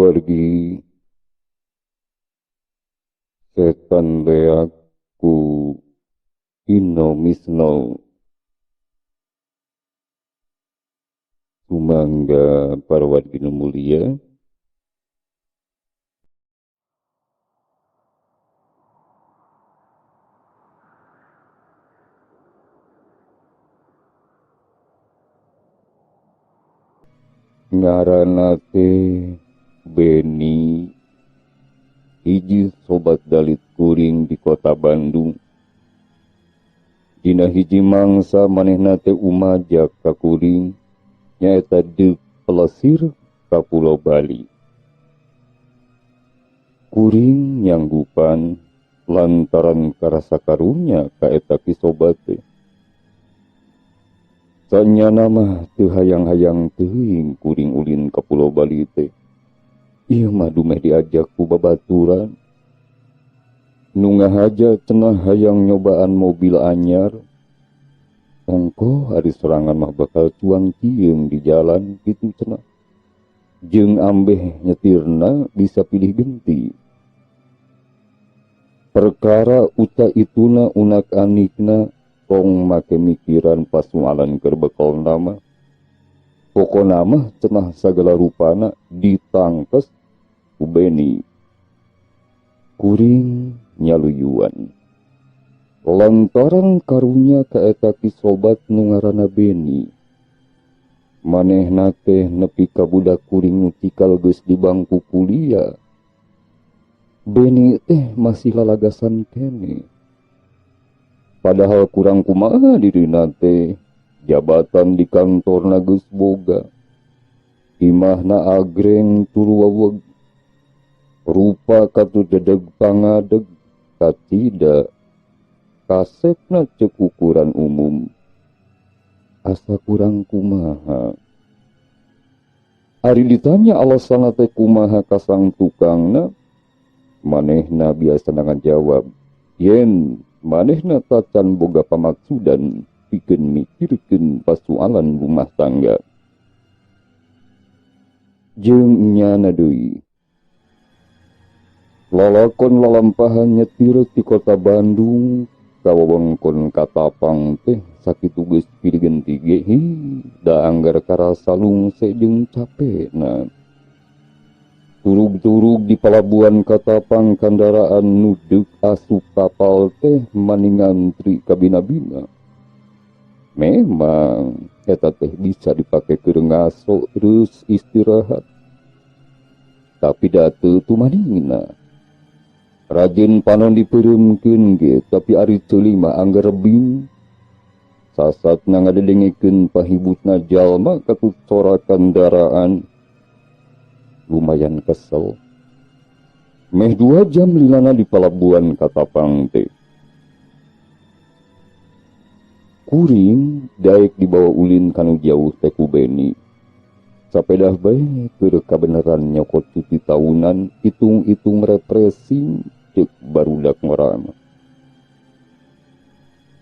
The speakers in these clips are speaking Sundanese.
Para wargi, setan leak ku Ino Misno. Sumangga para wargi nu mulia. Ngaranna teh Beni, hiji sobat dalit kuring di kota Bandung. Dina hiji mangsa manehna teh umajak ka kuring, nyaeta deuk pelesir ka Pulau Bali. Kuring nyanggupan lantaran karasa karunya ka eta ki sobat teh. Sanyana mah teu hayang-hayang teuing kuring ulin ka Pulau Bali teh. Ieu mah dumeh diajak ku babaturan. Nu ngahaja cenah hayang nyobaan mobil anyar. Ongkoh ari sorangan mah bakal cuang cieung di jalan kitu cenah. Jeung ambeh nyetirna bisa pilih genti. Perkara uta ituna unak anikna tong make mikiran pasualan keur bekal nama. Pokona mah cenah sagala rupana ditangkes ku Beni. Kuring nyaluyuan. Lantaran karunya ka eta ki sobat nu ngaranna Beni. Manehna teh nepi ka budak kuring nu cikal geus di bangku kuliah. Beni teh masih lalagasan keneh. Padahal kurang kumaha dirina teh, jabatan di kantorna geus boga. Imahna agreng tuluy waweg. Rupa katuh dedeg pangadeg, kacida kasepna ceuk ukuran umum. Asa kurang kumaha. Ari ditanya alasanna teh kumaha ka sang tukangna, manehna biasa ngajawab, yen manehna tacan boga pamaksudan pikeun mikirkeun pasualan rumah tangga. Jeung nyana deui. Lalakon lalampahan nyetir ti kota Bandung ka wewengkon Katapang teh sakitu geus pilih genti ge hi da anggar karasa lungse jeung capena. Turug-turug di palabuhan Katapang kandaraan nu deuk asup kapal teh mani ngantri ka bina-bina. Memang eta teh bisa dipake keur ngaso terus istirahat. Tapi da teu tumanina. Rajin panon dipeureumkeun ge tapi ari ceuli mah anggar rebing. Sasatna ngadedengekeun pahibutna jalma katut sora kandaraan. Lumayan kesel. Meh 2 jam lilana di palabuhan Katapang teh. Kuring daek dibawa ulin kanu jauh teh ku Beni. Sapedah bae keur kabeneran nyokot cuti tahunan hitung-hitung refreshing ceuk barudak ngorana.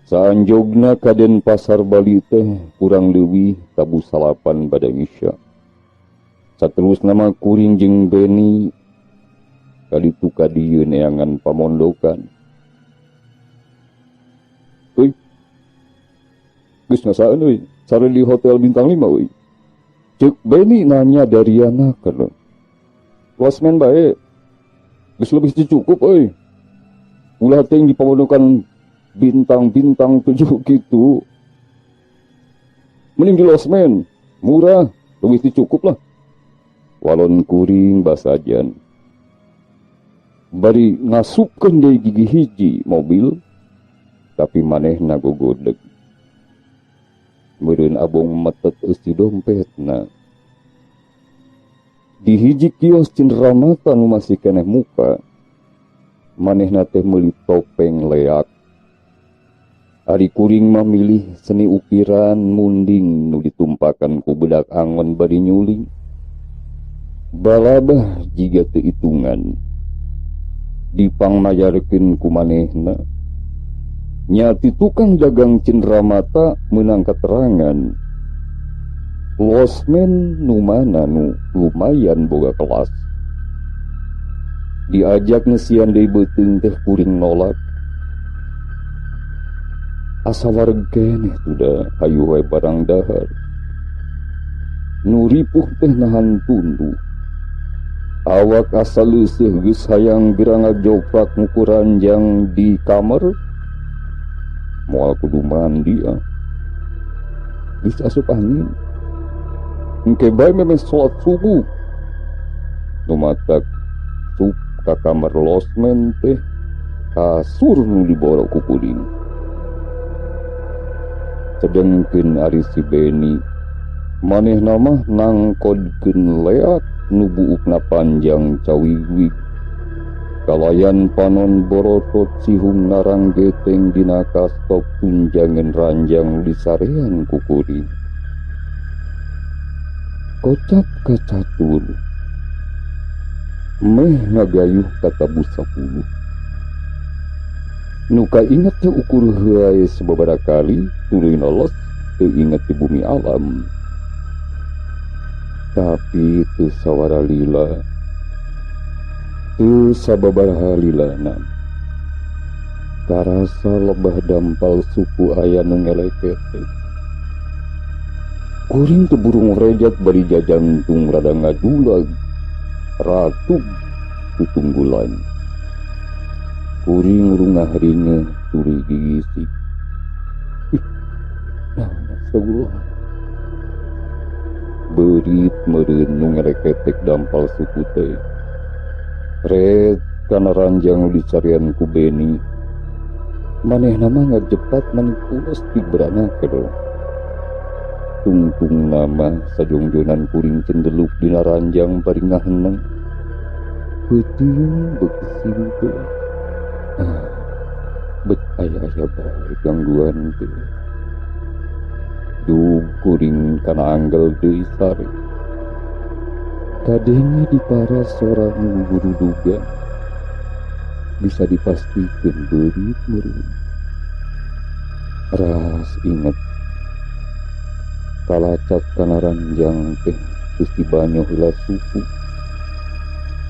Saanjogna ka Denpasar Bali teh kurang leuwih tabuh salapan bada isya. Saterusna mah kuring jeung Beni kaditu ka dieu neangan pamondokan. Euy. Geus ngasaan euy, sare di hotel bintang 5 euy. Ceuk Beni nanya Dariana kana. Losmen bae. Geus lebih ti cukup euy. Ulah teuing di pamondokan bintang-bintang 7 kitu. Mending di losmen, murah, lebih ti cukup lah. Walon kuring basajan. Bari ngasupkeun deui gigi hiji mobil, tapi manehna gogodeg. Meureun abong metet eusi dompetna. Di hiji kios cenderamata nu masih keneh muka, manehna teh meuli topeng leak. Ari kuring mah milih seni ukiran munding nu ditumpakan ku bedak angon bari nyuling. Balabah jiga teu hitungan. Dipangmayarkeun ku manehna. Nya ti tukang dagang cenderamata meunang keterangan. Losmen nu mana nu lumayan boga kelas. Diajak ngesian deui beuteung teh kuring nolak. Asa wareg keneh tuda hayu wae barang dahar. Nu ripuh teh nahan tunduh. Awak asa leuseuh geus hayang geura ngajoprak ngukur ranjang di kamar. Moal kudu mandi ah. Geus asup angin. Engke bae memeh salat subuh. Nu matak sup ka kamar losmen teh kasur nu diboro ku kuring. Sedengkeun ari si Beni manehna mah nangkodkeun leak nu buukna panjang cawigwig. Kalayan panon borotot sihung narang geteng dina kastop tunjangan ranjang disarean ku kuring. Kocap kacatur meh ngagayuh katabu 10. Nu kainget teh ukur heuay sababaraha kali tuluy nolos teu inget di bumi alam. Tapi teu sawara lila, teu sababaraha lilana. Karasa lebah dampal suku aya nu ngelekete. Kuring teu burung rejat bari jajantung rada ngadulag, ratug tutunggulan. Kuring rungah ringeh tuluy gigisik. Ih, nah, astagfirullah. Beurit meureun nu ngereketek dampal suku teh. Red kana ranjang nu dicarian ku Beni. Manehna mah ngajepat manikulos ti beranaker. Tungtung nama sajongjonan kuring cendeluk dina ranjang bari ngaheneng. Peuting beukesing teh. Ah, bet aya-aya bae gangguan teh. Duh kuring kana anggel deui sare. Kadenge di para sorang guru duga bisa dipastikan beurit meureun. Ras inget kalacat kana ranjang teh geus dibanyo heula suku.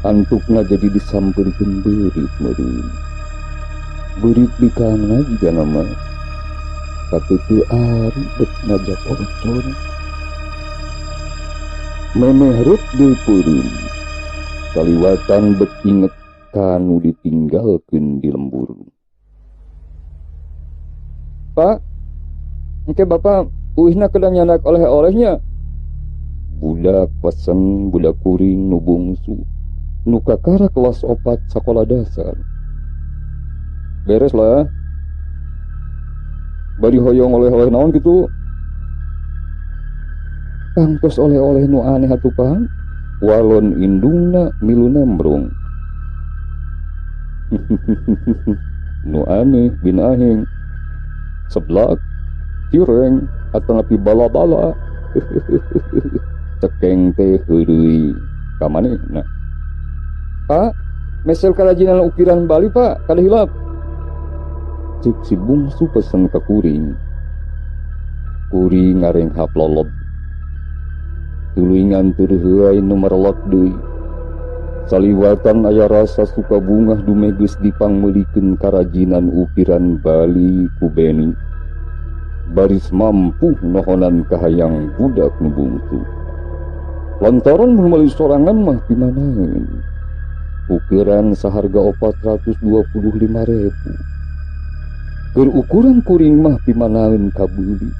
Antukna jadi disampeurkeun beurit meureun. Beurit bikana jiga nama kateuteung ari bet ngajak ocon. Memeh reut deui peureum. Kaliwatan bet inget kanu ditinggalkeun di lembur. Pak, engke bapak uihna kedah nyandak oleh-olehnya. Budak pesen budak kuring nu bungsu nu kakara kelas 4 sakola dasar. Beres lah. Bari hoyong oleh-oleh naon gitu. Tangtos oleh-oleh nu aneh atuh Pang. Walon indungna milu nembrung. Nu aneh bin aheng. Seblak, cireng, atanapi bala-bala. Cekeng teh heureuy ka manehna. Pak, mesel karajinan ukiran Bali Pak, kada hilap. Cek si bungsu pesen ka kuring. Kuring ngarenghap lolob. Tuluy nganteur heuay nu merelot deui. Saliwatan aya rasa suka bungah dumeh geus dipangmeulikeun karajinan ukiran Bali ku Beni. Baris mampu nohonan kahayang budak nu bungsu. Lantaran mun meuli sorangan mah pimanaeun. Ukiran saharga 425.000. Keur ukuran kuring mah pimanaeun kabeuli.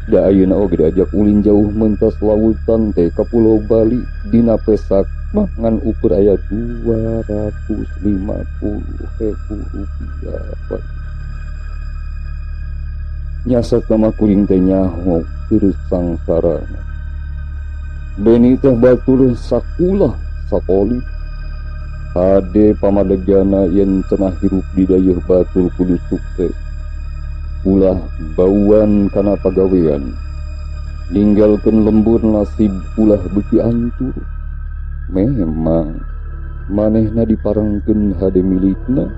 Da ayeuna oge diajak ulin jauh mentas lautan teh ka Pulau Bali dina pesak mah ngan ukur aya 250.000 rupiah. Nyasat nama kuring teh nyaho keur sangsara. Beni teh batur sakulah sakoli. Hade pamadegana yen cenah hirup di dayeuh batur kudu sukses. Ulah bauan kana pagawean. Ninggalkeun lembur nasib ulah beuki antur. Memang manehna diparengkeun hade milikna,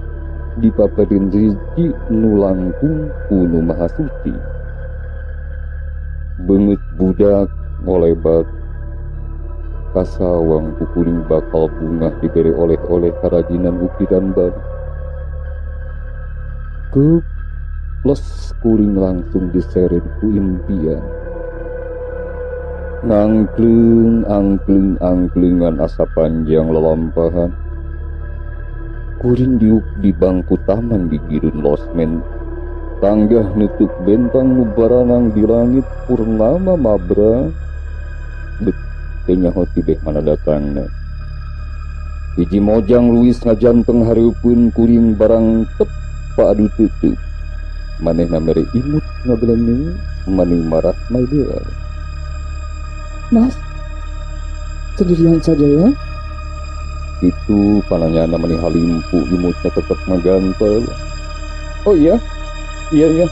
dipaparin rizki nu langkung ku nu maha suci. Beungeut budak ngolebat. Kasawang ku kuring bakal bungah dibere oleh-oleh karajinan ukiran Bali. Ke plus kuring langsung diseret ku impian. Ngangkleng, angkleng, angklengan asa panjang lalampahan. Kuring diuk di bangku taman di girun losmen. Tanggah nutup bentang nu baranang di langit purnama mabra. Bet teu nyaho ti beh mana datangna. Hiji mojang luis ngajanteng hareupeun kuring barang tep paadu teuteuk. Manehna mere imut ngageleneng, maning marah my dear. Mas, sendirian saja ya? Itu pananyana meni halimpu imutna tetep ngagantel. Oh iya? Iya, iya.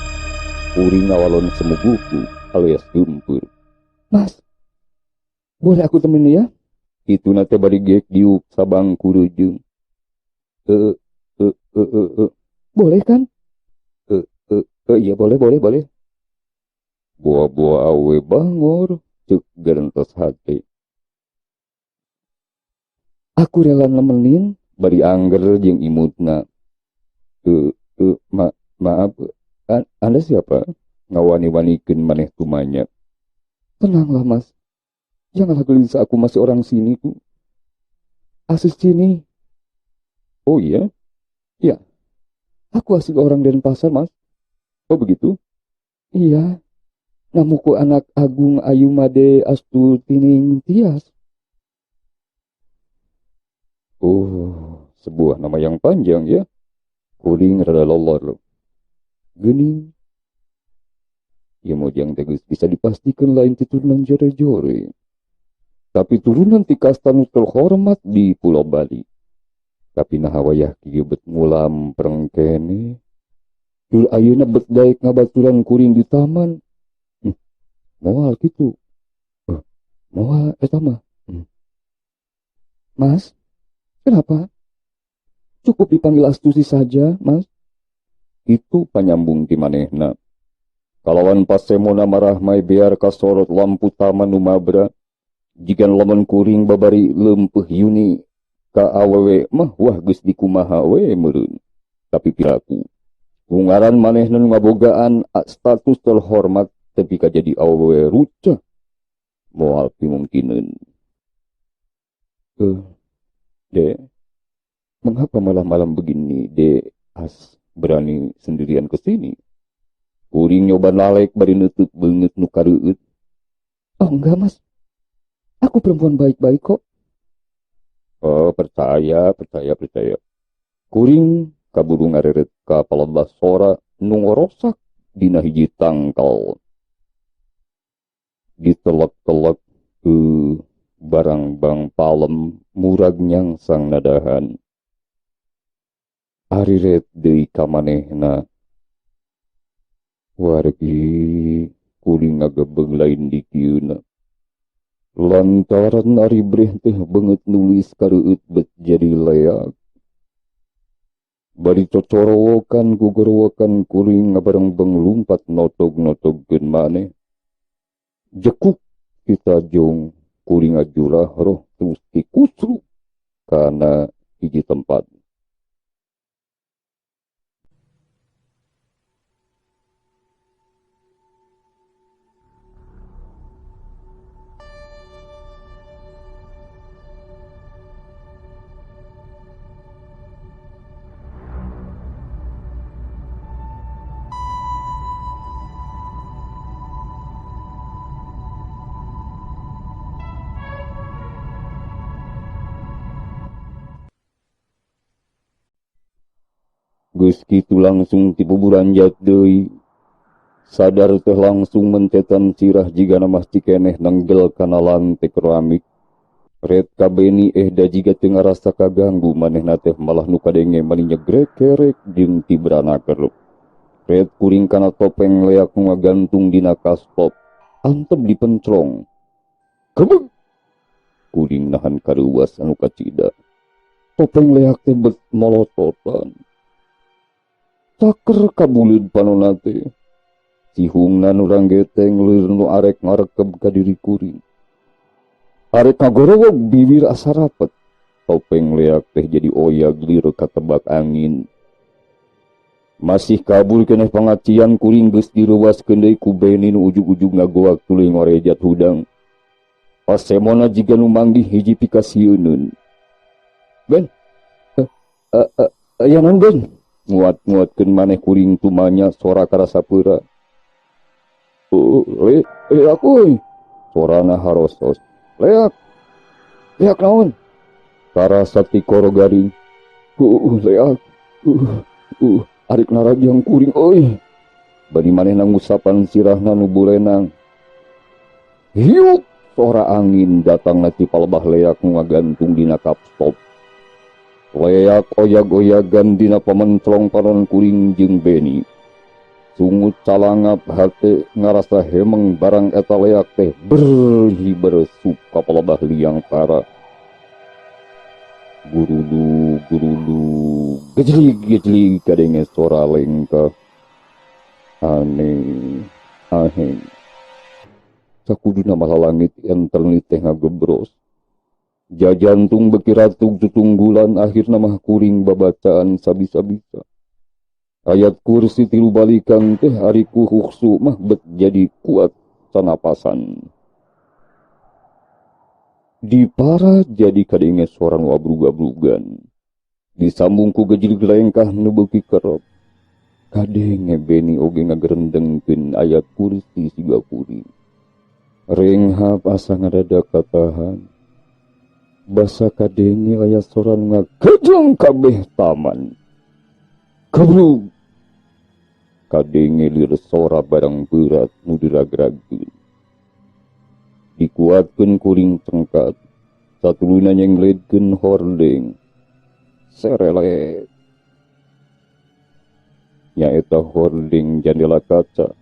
Kuring ngawalon semuguku alias gempur. Mas, boleh aku temenin ya? Itu nate bari gek diuk sabangku reujeng. Boleh kan? Iya boleh, boleh, boleh. Buah-buah awe bangor, cek gerentos hati. Aku rela nemenin, bari angger jeung imutna. Maaf, Anda siapa? Ngawani-wanikeun maneh tumanya. Tenanglah mas, janganlah gelisah, aku masih orang sini ku. Asis sini. Oh iya? Iya. Aku asli orang Denpasar mas. Oh begitu? Iya. Namuku anak Agung Ayu Made Astuti Tias. Oh, sebuah nama yang panjang ya. Kuring rada lolor. Gening. Ya mojang tegas bisa dipastikan lain ti turunan jore-jore. Tapi turunan ti kasta nu terhormat di Pulau Bali. Tapi naha wayah kieu bet ngulam pereng kene. Tur ayeuna bet daek ngabaturan kuring di taman. Moal kitu. Moal eta mah. Mas, kenapa? Cukup dipanggil Astuti saja, Mas. Itu panyambung ti manehna. Kalawan pasemona marah mai biar kasorot lampu taman nu mabra. Jigan lamun kuring babari leumpeuh yuni ka awewe mah wah geus dikumaha we meureun. Tapi piraku ungaran manehna nu ngabogaan status terhormat tepi ka jadi awewe rucah. Moal pimungkineun. Dek, mengapa malam-malam begini Dek As berani sendirian ke sini? Kuring nyoba lalek bari neuteuk beungeut nu kareueut. Oh enggak mas, aku perempuan baik-baik kok. Oh percaya, percaya, percaya. Kuring kaburu ngareret ka palebah sora nu ngorosak dina hiji tangkal. Ditelek-telek ke barang bang palem murag nyangsang nadahan. Ariret deui ka manehna. Wargi kuring ngagebeg lain di kieuna. Lantaran ari breh teh beungeut nulis kareueut bet jadi leak. Bari cocorowokan gugorowokan kuring ngabarengbeng lumpat notog-notogkeun maneh. Jekuk kita jong kuring ngajurah roh terus dikusruk kana hiji tempat. Geus kitu langsung tibuburanjat deui. Sadar teh langsung mentetan sirah jigana mah cikeneh nenggel kana lantai keramik. Red kabeni da jiga teu ngarasa kaganggu manehna teh malah nu kadenge mani nyegrekerek jeung tibrana kerep. Red kuring kana topeng leak nu ngagantung dina kaspop. Antep dipencrong. Kebeg! Kuring nahan kareuwas anu kacida. Topeng leak teh bet molototan. Caker kabuleud panonna teh. Sihungna nu ranggeteng leur nu arek ngarekeb ka diri kuring. Arek ngagorowok bibir asa rapet. Topeng leak teh jadi oyag lir katebak angin. Masih kabur keneh pangacian kuring geus direuwaskeun deui ku Beni nu ujug-ujug ngagoak tuluy ngorejat hudang. Pasemona jiga nu manggih hiji pikasieuneun. Ben, aya naon Ben? Nguat-nguatkeun maneh kuring tumanya sora karasa peura. Leak euy. Sorana harosos. Leak. Leak naon? Karasa tikoro garing. Leak. Arik narajang kuring euy. Bari manehna ngusapan sirahna nu bulenang. Hiuk sora angin datangna ti palebah leak nu ngagantung dina kapstop. Leak oyag-oyagan dina pamenclong panon kuring jeung Beni. Sungut calangap hate ngarasa hemeng barang eta leak teh berhibersup ka palebah liang para. Gurulu gurulu gejlig gejlig kadenge sora lengkah. Aneh aheng. Sakuduna malah langit entern teh ngagebros. Jajantung beki ratug tutunggulan akhirna mah kuring babacaan sabisa-bisa. Ayat kursi tilu balikan teh ari ku huksu mah bet jadi kuat sanapasan. Di para jadi kadenge sora nu abrug-abrugan. Disambung ku gejlig lengkah nu beuki kerep. Kadenge Beni oge ngagerendengkeun ayat kursi siga kuring. Renghap asa ngadadak katahan. Basa kadenge aya sora nu ngagejleng kabeh taman. Gebrug. Kadenge lir sora barang berat nu diragragkeun. Dikuatkeun kuring cengkat, satuluyna nyengledkeun hordeng. Serelek. Nyaeta hordeng jandela kaca.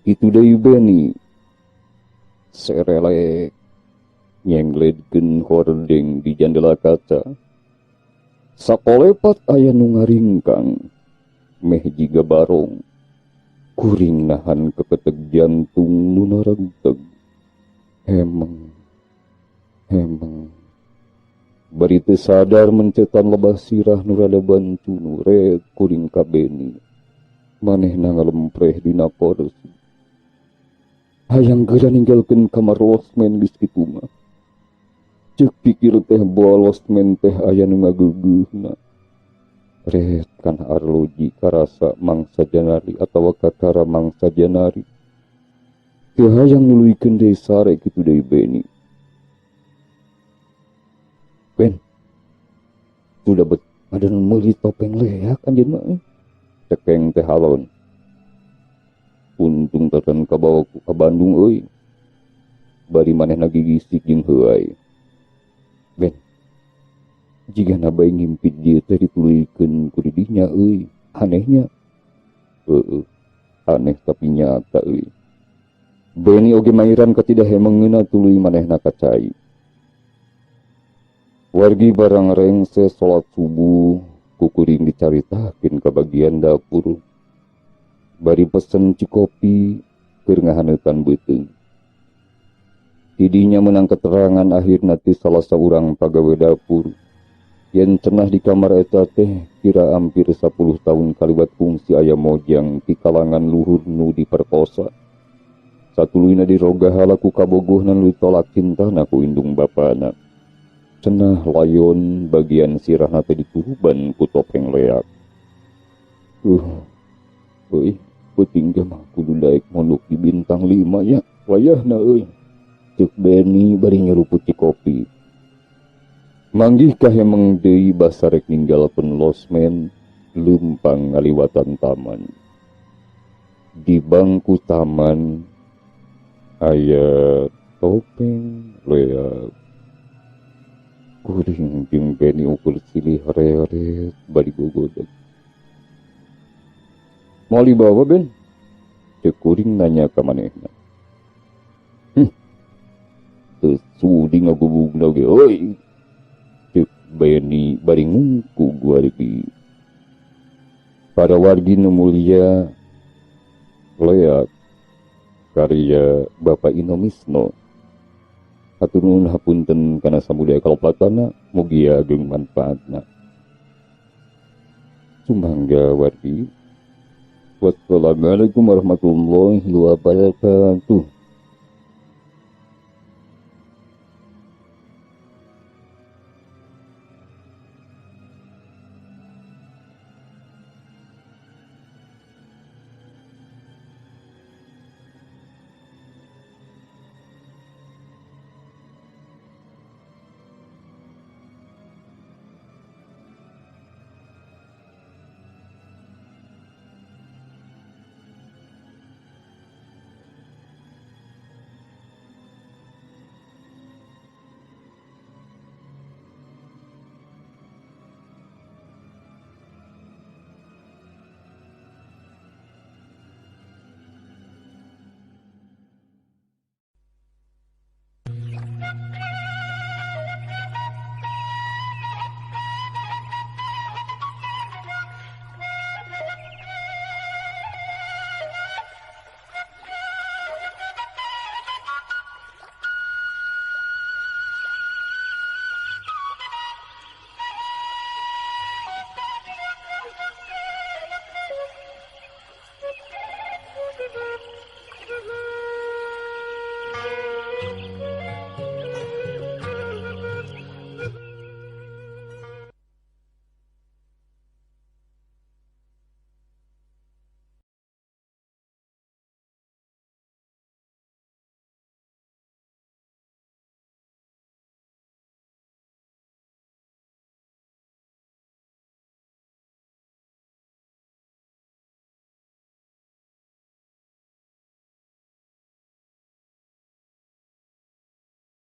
Kitu deui Beni. Serelek. Nyengledkeun hordeng di jandela kaca. Sakolepat aya nu ngaringkang, meh jiga barong. Kuring nahan keketeg jantung nu naragteg. Hemeng, hemeng. Bari teu sadar mencetan lebah sirah nu rada bantu nu ret kuring ka Beni. Manehna ngalempreh dina kursi. Hayang geura ninggalkeun kamar losmen geus kitu mah. Ceuk pikir teh boa losmen teh aya nu ngageugeuhna. Ret kana arloji karasa mangsa janari atawa kakara mangsa janari. Teu hayang nuluykeun deui sare kitu deui Beni. Ben, sudah bet ngadeun meuli topeng leak anjeun mah. Cekeng teh halon. Untung tatan kabawa ku ka Bandung euy. Bari manehna gigisik jeung heuay. Ben, jigana bae ngimpit dieu teh dituluykeun ku didinya euy. Anehnya. Heueuh, aneh tapi nyata euy. Beni oge mairan katidah hemengeuna tuluy manehna ka cai. Wargi barang rengse salat subuh, kukuring dicaritakeun ka bagian dapur. Bari pesen cikopi keur ngahaneutan beuteung. Tidinya menang keterangan akhirna ti salah saurang pagawe dapur. Yen cenah di kamar eta teh kira hampir 10 tahun kaliwat fungsi aya mojang ti kalangan luhur nu diperkosa. Satuluyna dirogahala ku kabogohna nu ditolak cintana ku indung bapana. Cenah layon bagian sirahna teh dituruban ku topeng leak. Euy, peuting ge mah kudu daek mondok di bintang 5 ya, wayahna euy. Ceuk Beni bari nyeruput cikopi. Manggih kahemeng deui basa rek ninggalkeun losmen leumpang ngaliwatan taman. Di bangku taman aya topeng leak. Kuring jeung Beni ukur silih reret bari gogodeg. Moal dibawa Ben? Ceuk kuring nanya ka manehna. Teu sudi ngagubugna ge euy. Ceuk Beni bari ngungku guargi. Para wargi nu mulia, leak karya Bapak Inomisno. Hatur nuhun hapunten kana samudaya kalepatana, mugia ageng manfaatna. Sumangga wargi. Wassalamualaikum warahmatullahi wabarakatuh.